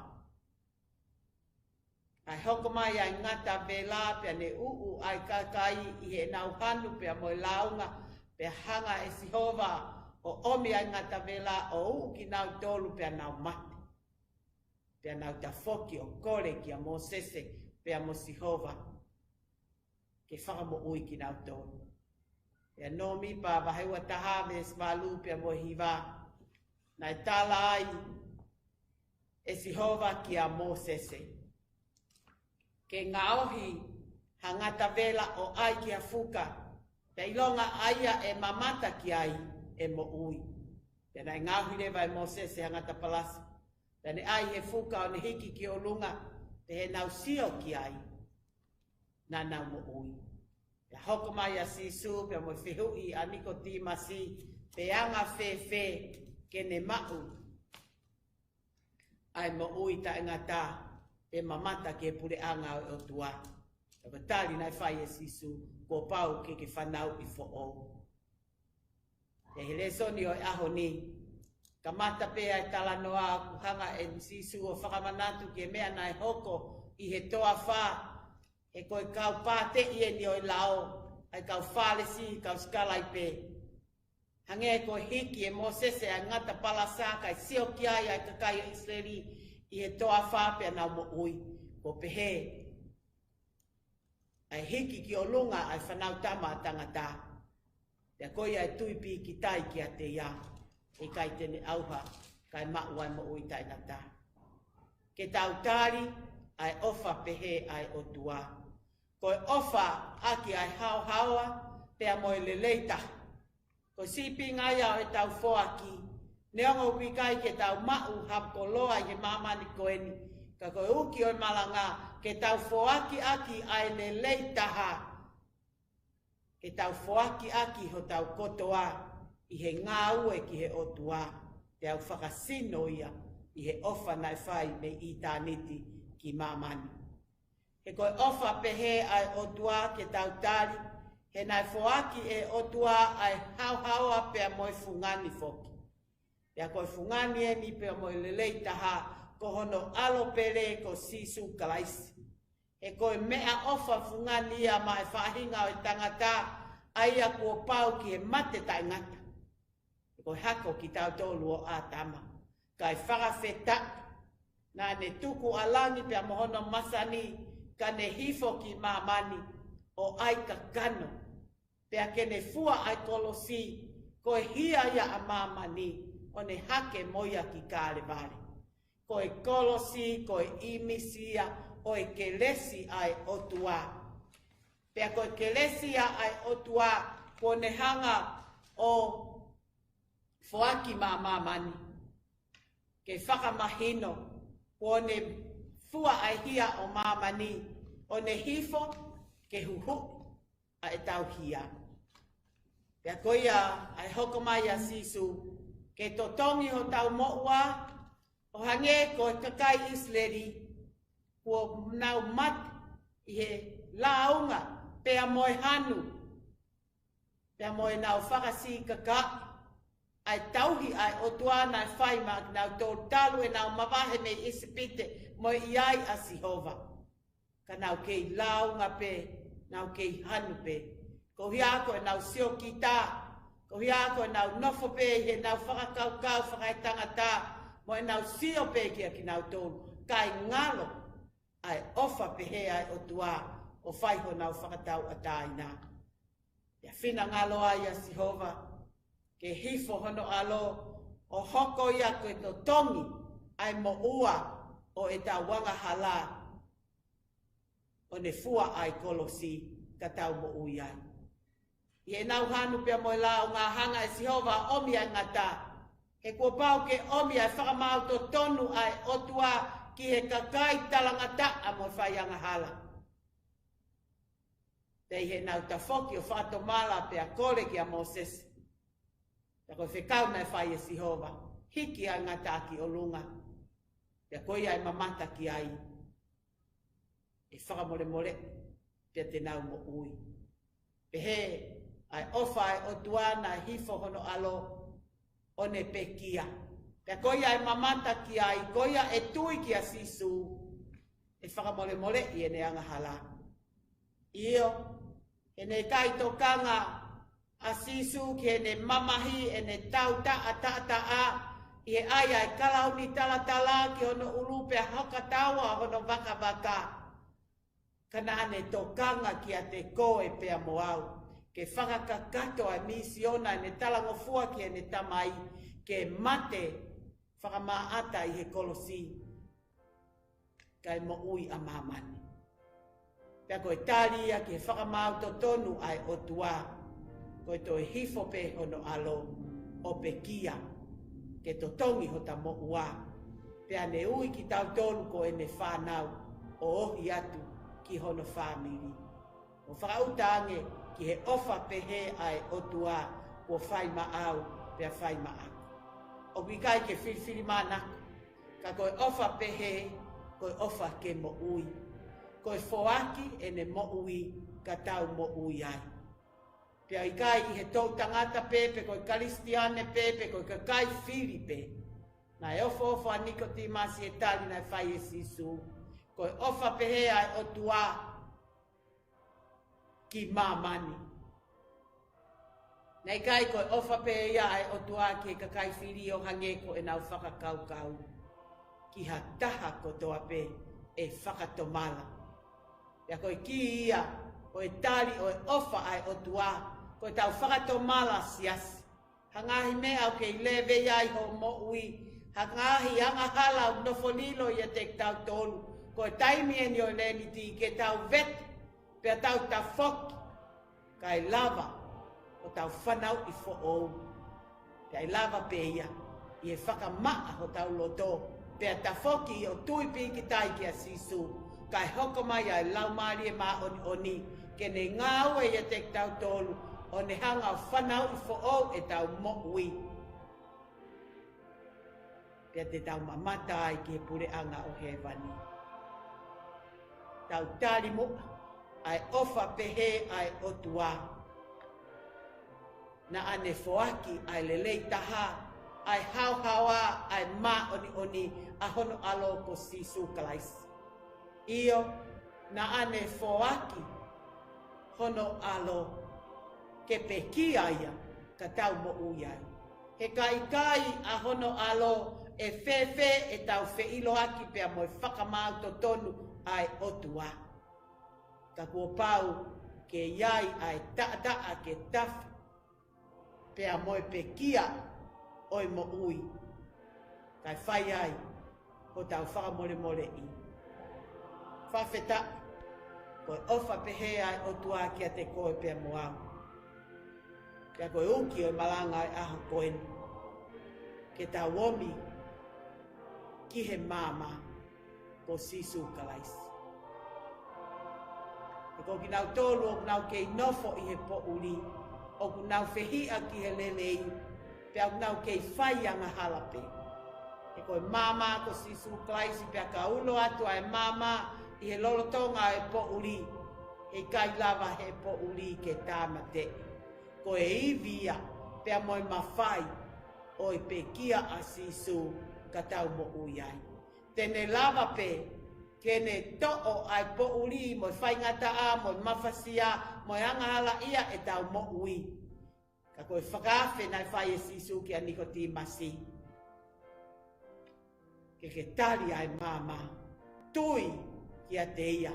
ʻA e hoko mai ʻa e ngata vela, pea ne uʻu ʻa e kakai ʻi heʻenau hanu pea mo e lāunga, pea hanga ʻe Sihova ʻo ʻomi ʻa e ngata vela ʻo uʻu kinautolu pea nau mate. Pea nau tafoki ʻo kole kia Mōsese pea mo Sihova ke fakamoʻui kinautolu. Pea Nōmipa vahe ua taha veesi valu pea mo e hiva, naʻe tala ai ʻe Sihova kia Mōsese, ke ngaohi ha ngata vela ʻo ʻai ki ha fuka, pea ʻilonga ʻa ia ʻe mamata ki ai ʻe moʻui. Pea naʻe ngaohi leva ʻe Mōsese ha ngata palasa, pea ne ʻai he fuka ʻo ne hiki ki ʻolunga, pea ʻi heʻenau sio ki ai, naʻa nau moʻui. Pea hoko mai ʻa Sīsū pea mo e fehuʻi ʻa Nikotīmasi, pe anga fēfē ke ne maʻu ʻa e moʻui taʻengata, ʻe mamata ki he puleʻanga ʻo e ʻOtua. Pea ko e tali naʻe fai ʻe Sīsū, kuo pau ke ke fanauʻi foʻou. ʻI he lēsoni ʻo e ʻaho ni, kamata pē ʻa e talanoa ʻoku hanga ʻe Sīsū ʻo fakamanatu ki he meʻa naʻe hoko ʻi he toafa, he ko e kau pāteʻi eni ʻo e lao, ʻa e kau Fālesi, kau sikalaipe. Hangē ko e hiki ʻe Mōsese ʻa e ngata palasa kae sio ki ai ʻa e kakai ʻo ʻIsileli ʻi he toafa pea nau moʻui. Kuo pehē ʻa e hiki ki ʻolunga ʻa e Fanautama ʻa Tangata, pea ko ia ʻe tui pīkitai kiate ia, ʻe ʻikai te ne ʻauha, kae maʻu ʻa e moʻui taʻengata. Ke tau tali ʻa e ʻofa pehē ʻa e ʻOtua. Ko e ʻofa ʻaki ʻa e haohaoa pea mo e lelei taha. Ko e sīpinga ia ʻo ʻetau foaki. Neongo ʻoku ʻikai ke tau maʻu ha koloa ʻi he māmani ko eni, ka ko e uki ʻo e malanga, ke tau foaki ʻaki ʻa e lelei taha. Ke tau foaki ʻaki hotau kotoa ʻi he ngāue ki he ʻOtua, te u fakasino ia ʻi he ʻofa naʻe fai mei ʻitāniti ki māmani. He ko e ʻofa pehē ʻa e ʻOtua ke tau tali, he naʻe foaki ʻe he ʻOtua ʻa e haohaoa pea mo e fungani foki. Pea ko e fungani eni pea mo e lelei taha, ko hono ʻAlo pele ko Sīsū Kalaisi. He ko e meʻaʻofa fungani ia maʻa e faʻahinga ʻo e tangata, ʻa ia kuo pau ki he mate taʻengata. He ko e hako kitautolu ʻo ʻĀtama. Kae fakafetaʻi, naʻa ne tuku ʻa langi pea mo hono masani, ka ne hifo ki māmani ʻo ʻai kakano. Pea ke ne fua ʻa e kolosi, ko e hia ia ʻa māmani, ʻo ne hake mo ia ki Kalevale. Ko e kolosi, ko e ʻīmisi ia ʻo e kelesi ʻa e ʻOtua. Pea ko e kelesi ia ʻa e ʻOtua, kuo ne hanga ʻo foaki maʻa māmani. Ke fakamahino, kuo ne fua ʻa e hia ʻo māmani, ʻo ne hifo ke huhuʻi ʻa ʻetau hia. Pea ko ia ʻa e hoko mai ʻa Sīsū, ke totongi hotau moʻua, ʻo hangē ko e kakai ʻIsileli, kuo nau mate ʻi he lāunga, pea mo e hanu, pea mo ʻenau fakasikakaʻi ʻa e tauhi ʻa e ʻOtua naʻe fai maʻa kinautolu talu ʻenau mavahe mei ʻIsipite mo e ʻi ai ʻa Sihova. Ka nau kei lāunga pē, nau kei hanu pē. Ko ia ko ʻenau siokita, ko ia ko ʻenau nofo pē ʻi heʻenau fakakaukau fakaetangata, mo ʻenau sio pē kia kinautolu. Kae ngalo ʻa e ʻofa pehē ʻa e ʻOtua ʻo fai honau fakatauʻatāina. Pea finangalo ai ʻa Sihova ke hifo hono ʻAlo, ʻo hoko ia ko e totongi ʻa e moʻua ʻo ʻetau angahala, ʻo ne fua ʻa e kolosi ka tau moʻui ai. ʻI heʻenau hanu pea mo e lāunga, hanga ʻe Sihova ʻo ʻomi ʻa e ngata. He kuo pau ke ʻomi ʻa e fakamaau totonu ʻa e ʻOtua ki he kakai talangataʻa mo e faiangahala. Pea ʻi heʻenau tafoki ʻo fakatomala pea kole kia Mōsese, pea ko e fekau naʻe fai ʻe Sihova, hiki ʻa e ngata ki ʻolunga. Pea ko ia ʻe mamata ki ai, ʻe fakamolemole, pea te nau moʻui. Pehē ʻa e ʻofa ʻa e ʻOtua, naʻe hifo hono ʻAlo ʻo ne pekia. Pea ko ia ʻe mamata ki ai, ko ia ʻe tui kia Sīsū, ʻe fakamolemoleʻi ʻene angahala. ʻIo, he naʻe ʻikai tokanga ʻa Sīsū ki heʻene mamahi, ʻene tau taʻataʻataʻa, ʻi he ʻai ʻa e kalauni talatala ki hono ʻulu pea hoko taua hono vakavaka. Ka naʻa ne tokanga kiate koe pea mo au, ke fakakakato ʻa e misiona ʻene talangofua ki heʻene Tamai, ke mate fakamaʻata ʻi he kolosi, kae moʻui ʻa māmani. Pea ko e tali ia ki he fakamaau totonu ʻa e ʻOtua, ko e toe hifo pē hono ʻAlo ʻo pekia ke totongi hota moʻua, pea ne ui kitautolu ko ʻene fānau ʻo ohi atu ki hono fāmili. ʻO fakaʻuta ange ki he ʻofa pehē ʻa e ʻOtua kuo fai maʻau pea fai maʻaku. ʻOku ʻikai ke filifilimānako, ka ko e ʻofa pehē, ko e ʻofa ke moʻui. Ko e foaki ʻene moʻui ka tau moʻui ai. Pea ʻikai ʻi he toʻutangata pē, pe ko e Kalisitiane pē, pe ko e kakai fili pē. Naʻe ofoofo ʻa Nikotīmasi he tali naʻe fai ʻe Sīsū. Ko e ʻofa pehē ʻa e ʻOtua ki māmani. Naʻe ʻikai ko e ʻofa pē ia ʻa e ʻOtua ki he kakai fili ʻo hangē ko ʻenau fakakaukau ki ha taha kotoa pē ʻe fakatomala. Pea ko e kī ia ʻo e tali ʻo e ʻofa ʻa e ʻOtua, ko ʻetau fakatomala siasi. Ha ngaahi meʻa ʻoku kei lēvei ai hoʻo moʻui, ha ngaahi angahala ʻoku nofo lilo ʻiate kitautolu, ko e taimi eni ʻo e Leniti ke tau vete, pea tau tafoki, kae lava ʻo tau fanauʻi foʻou. Pea ʻe lava pē ia ʻi he fakamaʻa hotau loto, pea tafoki ʻo tui pīkitai kia Sīsū, kae hoko mai ʻa e Laumālie Māʻoniʻoni ke ne ngāue ʻiate kitautolu, ʻo ne hanga ʻo fanauʻi foʻou ʻetau moʻui. Pea te tau mamata ai ki he puleʻanga ʻo hēvani. Tau tali muʻa ʻa e ʻofa pehē ʻa e ʻOtua. Naʻa ne foaki ʻa e lelei taha, ʻa e haohaoa, ʻa e māʻoniʻoni, ʻa hono ʻAlo ko Sīsū Kalaisi. ʻIo, naʻa ne foaki hono ʻAlo ke pekia ia ka tau moʻui ai. He ka ʻikai ʻa hono ʻAlo, ʻe fēfē ʻetau feʻiloaki pea mo e fakamaau totonu ʻa e ʻOtua? Ka kuo pau ke ʻi ai ʻa e taʻataʻa ke tafe pea mo e pekia ʻo e moʻui, kae fai ai hotau fakamolemoleʻi. Fakafetaʻi, ko e ʻofa pehē ʻa e ʻOtua kiate koe pea mo au. Pea ko e uki ʻo e malanga ʻo e ʻaho ko eni, ke tau omi ki he maama ko Sīsū Kalaisi. He ko kinautolu ʻoku nau kei nofo ʻi he poʻuli, ʻoku nau fehiʻa ki he lelei, pea ʻoku nau kei fai angahala pē. He ko e maama ko Sīsū Kalaisi, pea ka ulo atu ʻa e maama ʻi he lolotonga ʻo e poʻuli, heʻikai lava he poʻuli ke tāmateʻi. Ko e ivi ia pea mo e mafai ʻo e pekia ʻa Sīsū ka tau moʻui ai. Te ne lava pē ke ne toʻo ʻa e poʻuli mo e faingataʻa mo e mafasia mo e angahalaʻia ʻetau moʻui. Ka ko e fakaafe naʻe fai ʻe Sīsū kia Nikotīmasi, ke ke tali ʻa e maama, tui kiate ia,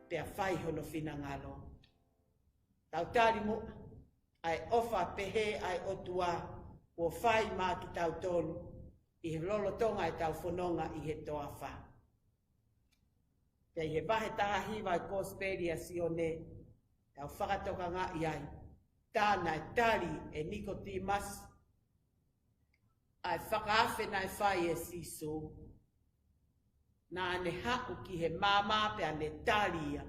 pea fai hono finangalo. Tau tali muʻa ʻa e ʻofa pehē ʻa e ʻOtua kuo fai maʻa kitautolu ʻi he lolotonga ʻetau fononga ʻi he toafa. Pea ʻi he vahe taha hiva ʻi he Kosipeli ʻa Sione, tau fakatokangaʻi ai, tā naʻe tali ʻe Nikotīmasi ʻa e fakaafe naʻe fai ʻe Sīsū. Naʻa ne haʻu ki he maama pea ne tali ia.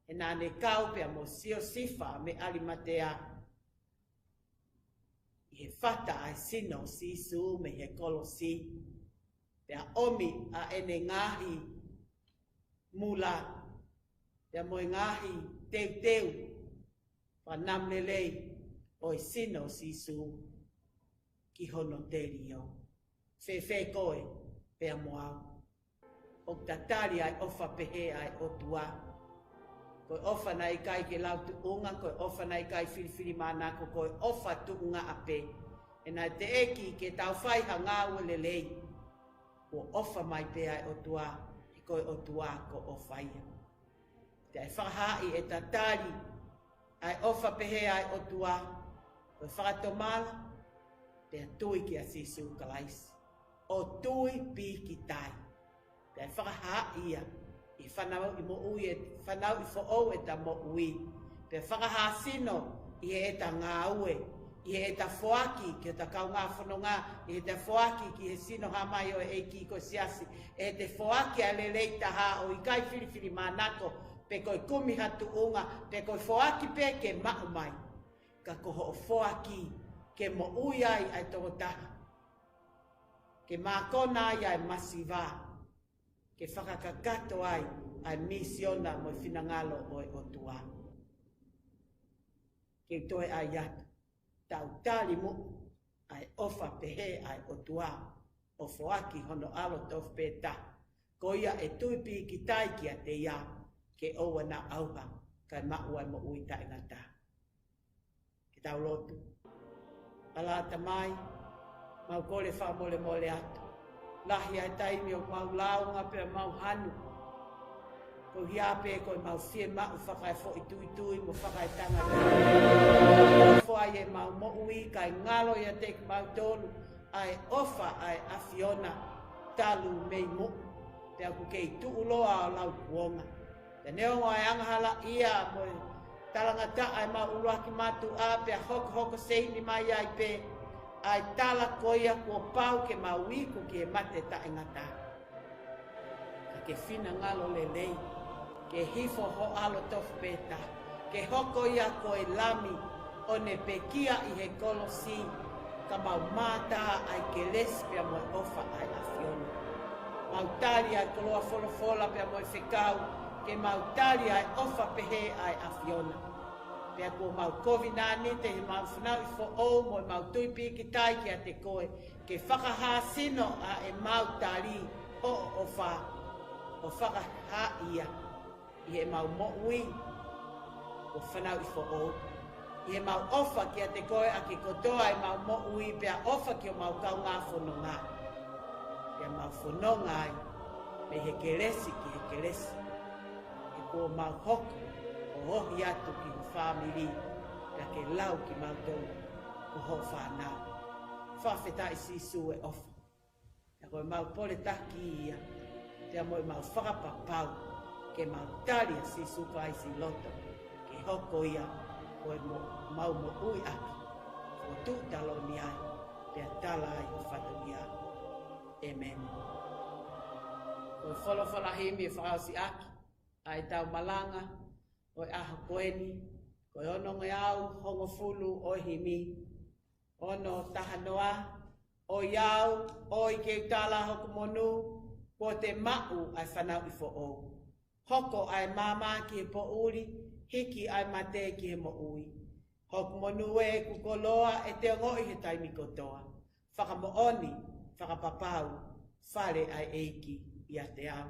He naʻa ne kau pea mo Siosifa mei ʻAlimatea ʻi he fata ʻa e sino ʻo Sīsū mei he kolosi. Pea ʻomi ʻa ʻene ngaahi mula, pea mo e ngaahi teuteu, fanamu lelei ʻo e sino ʻo Sīsū ki hono telio. Fēfē koe pea mo au? ʻOku ta tali ʻa e ʻofa pehē ʻa e ʻOtua? Ko e ʻofa naʻe ʻikai ke lau tuʻunga, ko e ʻofa naʻe ʻikai filifilimānako, ko e ʻofa tuʻunga ʻapē. He naʻe teʻeki ke tau fai ha ngāue lelei. Kuo ʻofa mai pē ʻa e ʻOtua, he ko e ʻOtua ko e ʻofa ia. Te u fakahaaʻi ʻeta tali ʻa e ʻofa pehē ʻa e ʻOtua, ko e fakatomala, pea tui kia Sīsū Kalaisi. ʻO tui pīkitai. Pea fakahaaʻi ia ʻi he fanauʻi moʻui, ʻe fanauʻi foʻou ʻeta moʻui. Pea fakahāsino ʻi heʻeta ngāue, ʻi heʻeta foaki ki hota kaungā fononga, ʻi heʻeta foaki ki he sino hā mai ʻo e ʻEiki ko e siasi, ʻi heʻeta foaki ʻa e lelei taha ʻo ʻikai filifilimānako, pe ko e kumi ha tuʻunga, pe ko e foaki pē ke maʻu mai. Ka ko hoʻo foaki ke moʻui ai ʻa e tokotaha, ke mākona ai ʻa e masiva, ke fakakakato ai ʻa e misiona mo e finangalo ʻo e ʻOtua. Ke toe ʻai atu, tau tali muʻa ʻa e ʻofa pehē ʻa e ʻOtua, ʻo foaki hono ʻAlo tofu pē taha, ko ia ʻe tui pīkitai kiate ia, ke ʻoua naʻa ʻauha, kae maʻu ʻa e moʻui taʻengata. Ke tau lotu. ʻAlā Tamai, mau kole fakamolemole atu. Lahi ʻa e taimi ʻoku mau lāunga pea mau hanu. Ko ia pē ko e mau fiemaʻu fakaefoʻituitui mo fakaetangata. Foaki ʻemau moʻui kae ngalo ʻiate kimautolu ʻa e ʻofa ʻa e ʻAfiona talu mei muʻa. Pea ʻoku kei tuʻuloa ʻo laukuonga. Pea neongo ʻa e angahalaʻia mo e talangataʻa ʻemau ʻuluaki mātuʻa pea hokohoko seini mai ai pē ʻa e tala ko ia kuo pau ke mau iku ki he mate taʻengata. Ka ke finangalo lelei, ke hifo ho ʻAlo tofu pē taha, ke hoko ia ko e Lami ʻo ne pekia ʻi he kolosi, ka mau mātā ʻa e kelesi pea mo e ʻofa ʻa e ʻAfiona. Mau tali ʻa e koloa folofola pea mo e fekau, ke mau tali ʻa e ʻofa pehē ʻa e ʻAfiona. Pea kuo mau kovinānite ʻi heʻemau fanauʻi foʻou mo ʻemau tui pīkitai kiate koe, ke fakahāsino ʻa ʻemau tali hoʻo ʻofa, ʻo fakahaaʻi ia ʻi heʻemau moʻui ʻo fanauʻi foʻou. ʻI heʻemau ʻofa kiate koe ʻaki kotoa ʻemau moʻui pea ʻofa ki homau kaungā fononga. Pea mau fononga ai, mei he kelesi ki he kelesi. He kuo mau hoko ʻo ohi atu ki ho fāmili, pea ke lau kimautolu ko ho fānau. Fakafetaʻi Sīsū e ʻofa. Pea ko ʻemau pole taki ia, pea mo ʻemau fakapapau, ke mau tali ʻa Sīsū Kalaisi ʻi loto, ke hoko ia ko e mo-, mau moʻui ʻaki, ʻo tuʻu taloni ai, pea tala ai ho fatongia. ʻĒmeni. Ko e folofola himi ʻe fakaʻosi ʻaki ʻa ʻetau malanga ʻo e ʻaho ko eni, ko e onongeau hongofulu ʻo e himi, ono taha noa. ʻOiauē, ʻoiauē ke u tala hoku monū, kuo te maʻu ʻa e fanauʻi foʻou. Hoko ʻa e maama ki he poʻuli, hiki ʻa e mate ki he moʻui. Hoku monū ē, ʻeku koloa ʻe te ongoʻi he taimi kotoa. Fakamoʻoni, fakapapau, fale ʻa e ʻEiki ʻiate au.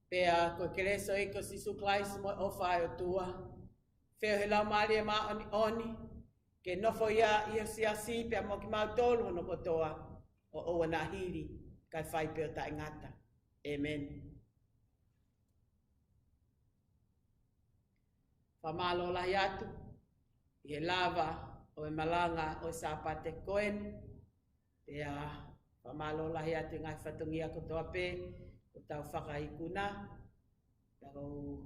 Pea ko e kelesi ʻa e ʻEiki ko Sīsū Kalaisi mo e ʻofa ʻa e ʻOtua, feohi ʻa e Laumālie Māʻoniʻoni, ke nofo ia ʻi ho siasi pea mo kimautolu hono kotoa, ʻo ʻoua naʻa hili, kae fai pē ʻo taʻengata. ʻĒmeni. Fakamālō lahi atu ʻi he lava ʻo e malanga ʻo e Sāpate ko eni. Pea fakamālō lahi atu ʻi he ngaahi fatongia kotoa pē kuo tau fakaikuna. Pea ʻoku ou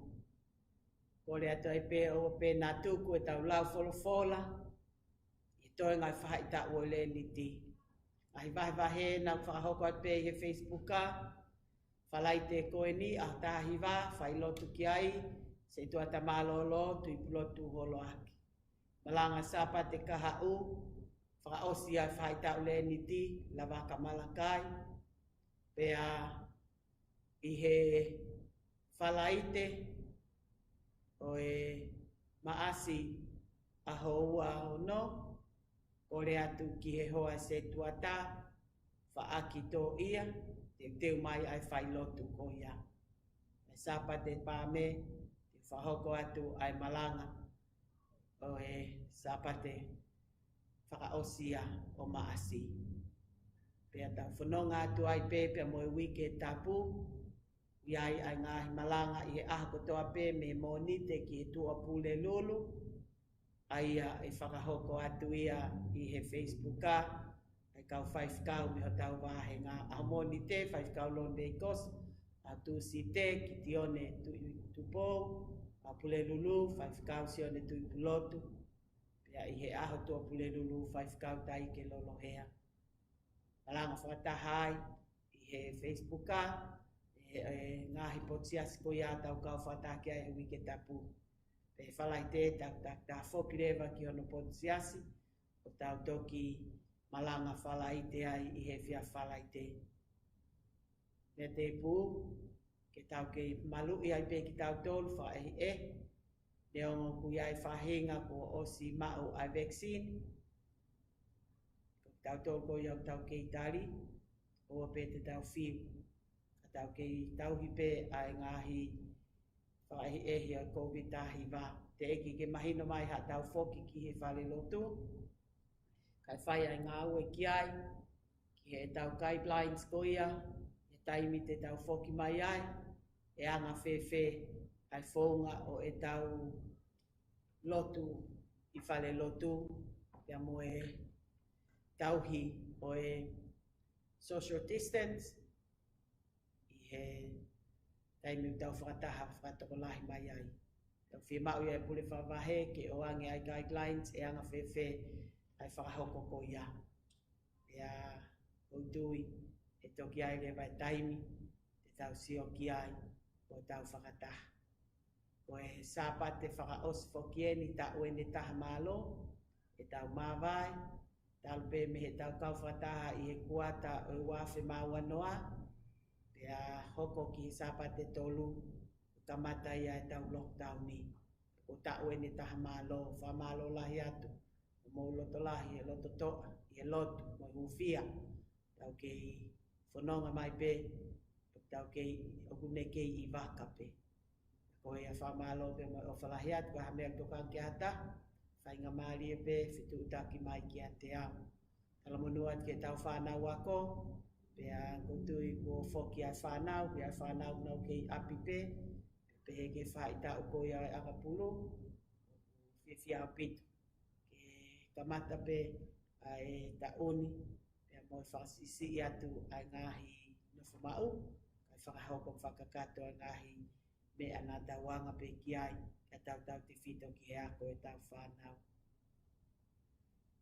kole atu ai pē ʻoua pē naʻa tuku ʻetau lau folofola ʻi he toenga ʻo e faʻahitaʻu ʻo e Leniti. Ngaahi vahevahe naʻe fakahoko atu pē ʻi he Facebook ʻa Falaite ko eni ʻaho taha hiva, failotu ki ai, Setuata Mālōlō, Tuʻipulotu Holoaki. Malanga Sāpate kahaʻu, fakaʻosi ʻa e faʻahitaʻu Leniti, Lavaka Malakai. Pea ʻi he Falaite ʻo e Maʻasi ʻaho ua ono, kole atu ki he hoa Setuata, faʻaki tō ia, teuteu mai ʻa e failotu ko ia. ʻI he Sāpate Paame, te u fakahoko atu ʻa e malanga ʻo e Sāpate fakaʻosi ʻo Maʻasi. Pea tau fononga atu ai pē pea mo e Uike Tapu, ʻi ai ʻa e ngaahi malanga ʻi he ʻaho kotoa pē mei he Mōnite ki he Tuʻapulelulu, ʻa ia ʻe fakahoko atu ia ʻi he Facebook ʻa e kau faifekau mei hotau vāhenga. ʻAho Mōnite, Faifekau Lon Veikos, ʻaho Tūsite, Kitione Tuʻi-, Tupou, ʻaho Pulelulu, Faifekau Sione Tuʻipulotu, pea ʻi he ʻaho Tuʻapulelulu, Faifekau Taike Lolohea. Malanga fakataha ai ʻi he Facebook ʻa e, e ngaahi potu siasi ko ia ʻoku tau kau fakataha ki ai he Uike Tapu. Pea Falaite, ta, ta, ta foki leva ki hono potu siasi, ʻo tau toki malanga Falaite ai ʻi he efiafi Falaite. Meʻa tēpū, ke tau kei maluʻi ai pē kitautolu fakaʻehiʻehi, neongo ʻoku ʻi ai e faʻahinga kuo ʻosi maʻu ʻa e vaccine. Ko kitautolu ko ia ʻoku tau kei tali, ʻoua pē te tau fiu. Ka tau kei tauhi pē ʻa e ngaahi fakaʻehiʻehi ʻo e Kōviti taha hiva. Teʻeki ke mahino mai haʻatau foki ki he falelotu, kae fai ʻa e ngāue ki ai, ki heʻetau guidelines ko ia, ʻi he taimi te tau foki mai ai, ʻe anga fēfē ʻa e founga ʻo ʻetau lotu ʻi falelotu, pea mo e tauhi ʻo e social distance, ʻi he taimi ʻoku tau fakataha fakatokolahi mai ai. Tau fiemaʻu ia ʻe he pule fakavahe ke ʻoange ʻa e guidelines ʻe anga fēfē ʻa e fakahoko ko ia. Pea ʻoku ou tui ʻe toki ʻi ai leva e taimi te tau sio ki ai ʻo tau fakataha. Ko e Sāpate fakaʻosi foki eni taʻu eni ʻe taha mālō ʻetau māvae, talu pē mei heʻetau kau fakataha ʻi he kuata ʻo e ua afe mā ua noa, pea hoko ki he Sāpate tolu, kamata ia ʻetau lockdown ni. Ko e taʻu eni ʻe taha mālō, fakamālō lahi atu, ʻoku mou loto lahi he loto toʻa, ʻi he lotu, mo e hūfia, tau kei fononga mai pē, tau kei, ʻoku ne kei ʻi vaka pē. Ko ia fakamālō pē mo e ʻofa lahi atu, ka ha meʻa ʻoku tokanga ki ai ha taha, faingamālie pē, fetuʻutaki mai kiate au. Talamonū atu ki heʻetau fānau ako, pea ʻoku ou tui kuo foki ʻa e fānau, pea ʻa e fānau ʻoku nau kei ʻapi pē, pehē ki he faʻahitaʻu ko ia ʻo e ʻakapulu, fiefia ʻaupito ke kamata pē ʻa e taʻu ni, pea mo e fakasiʻisiʻi atu ʻa e ngaahi nofo maʻu, kae fakahoko fakakakato ʻa e ngaahi meʻa naʻa tau anga pē ki ai, ka tau tautefito ki he ako ʻetau fānau.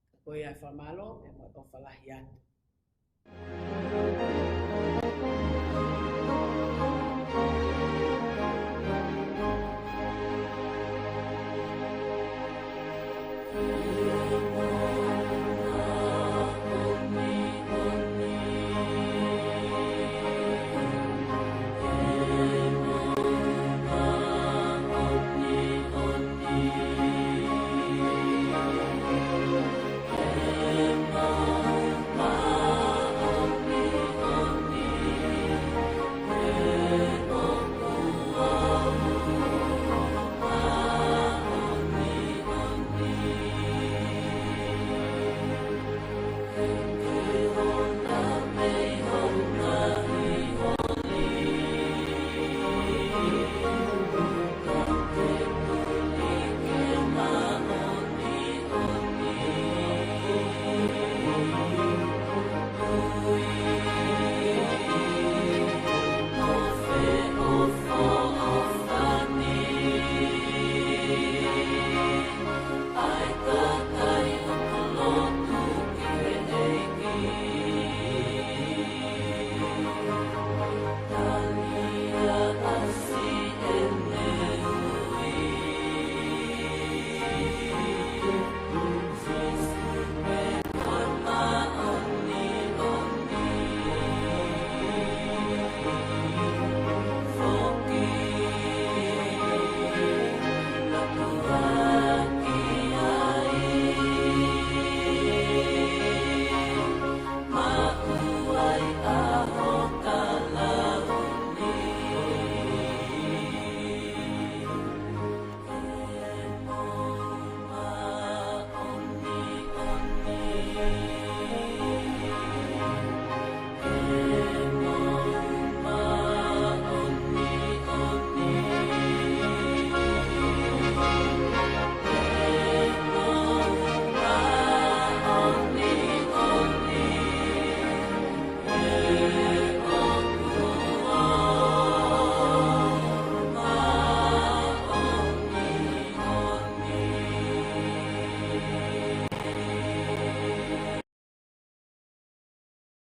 Ka ko ia e fakamālō, pea mo e ʻofa lahi atu.